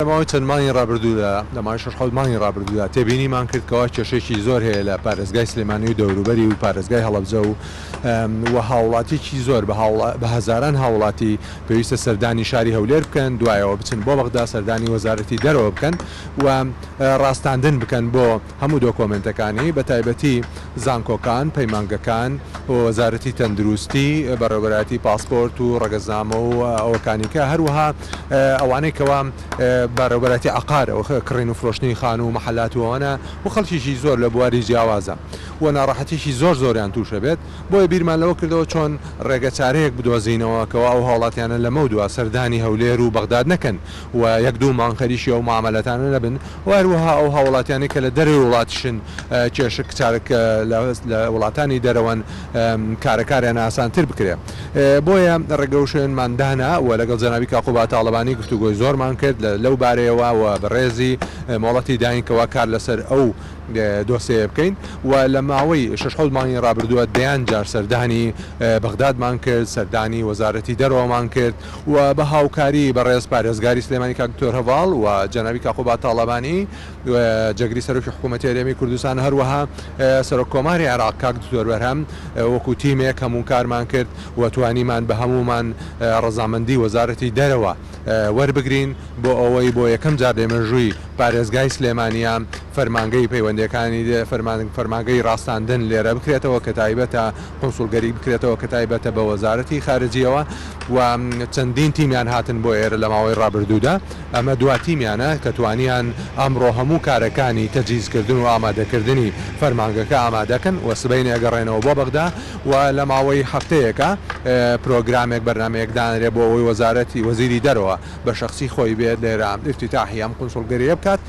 لە ماوەی چەند مانگی ڕابردوودا، لە ماوەی شەش حەوت مانگی ڕابردوودا تێبینیمان کرد کەوا کێشەیەکی زۆر هەیە لە پارێزگای سلێمانی و دەوروبەری و پارێزگای هەڵەبجە و و هاوڵاتیەکی زۆر بە هەزاران هاوڵاتی پێویستە سەردانی شاری هەولێر بکەن دوایەوە بچن بۆ بەغدا سەردانی وەزارەتی دەرەوە بکەن و ڕاستاندن بکەن بۆ هەموو دۆکۆمێنتەکانی بە تایبەتی زانکۆکان، پەیمانگەکان، وەزارەتی تەندروستی، بەڕێوەبەرایەتی پاسپۆرت و ڕەگەزنامە و ئەوەکانیکە، هەروەها ئەوانەی کەوا بەڕێوەبەرایەتی عەقار کڕین و فرۆشتنی خانوو و مەحەلات و ئەوانە و خەڵکێکی زۆر لە بواری جیاوازە و ناڕەحەتیەکی زۆر زۆریان تووش ئەبێت، بۆیە بیرمان لەوە کردەوە چۆن ڕێگە چارەیەک بدۆزینەوە کەوا ئەو هاوڵاتیانە لەمەودوا سەردانی هەولێر و بەغداد نەکەن و یەک دوو مانگ خەریکی ئەو مامەلەتانە نەبن و هەروەها ئەو هاوڵاتیانەی کە لە دەرەوەی وڵاتیشن کێشە کچارک لە وڵاتانی دەرەوەن کارەکاریان ئاسانتر بکرێ بۆیە ڕێگەوشوێنمان دانا و لەگەڵ جەنابی کاک قوباد تاڵەبانی گفتوگۆی زۆرمان کرد لەو بارەیەوە و بەڕێزی مۆڵەتی داین کەوا کار لەسەر ئەو دۆسێیە بکەین و لە ماوەی شەش حەوت مانگی ڕابردووە دەیان جار سەردانی بەغدادمان کرد سەردانی وەزارەتی دەرەوەمان کرد و بە هاوکاری بەڕێز پارێزگاری سلێمانی کاک دکتۆر هەڤاڵ و جەنابی کاک قوباد تاڵەبانی جێگری سەرۆکی حکوومەتی هەرێمی کوردستان هەروەها سەرۆک کۆماری عێراق کاک دکتۆر بەرهەم وەکو تیمێک هەموو کارمان کرد و توانیمان بە هەموومان ڕەزامەندی وەزارەتی دەرەوە وەربگرین بۆ ئەوەی بۆ یەکەم جار لە مێژووی پارێزگای سلێمانییە فەرمانگەی پەیوەندییەکانی فەرمانگەی ڕاستاندن لێرە بکرێتەوە کە تایبەتە قونسوڵگەری بکرێتەوە کە تایبەتە بە وەزارەتی خارجییەوە و چەندین تیمیان هاتن بۆ ئێرە لە ماوەی ڕابردوودا ئەمە دوا تیمیانە کە توانیان ئەمڕۆ هەموو کارەکانی تەجهیزکردن و ئامادەکردنی فەرمانگەکە ئامادەکەن و سبەینێ ئەگەڕێنەوە بۆ بەغدا و لە ماوەی هەفتەیەکا پرۆگرامێک بەرنامەیەک دانرێ بۆ ئەوەی وەزارەتی وەزیری دەرەوە بە شەخسی خۆی بێت لێرە ئیفتیتاحی ئەم قونسوڵگەرییە بکات.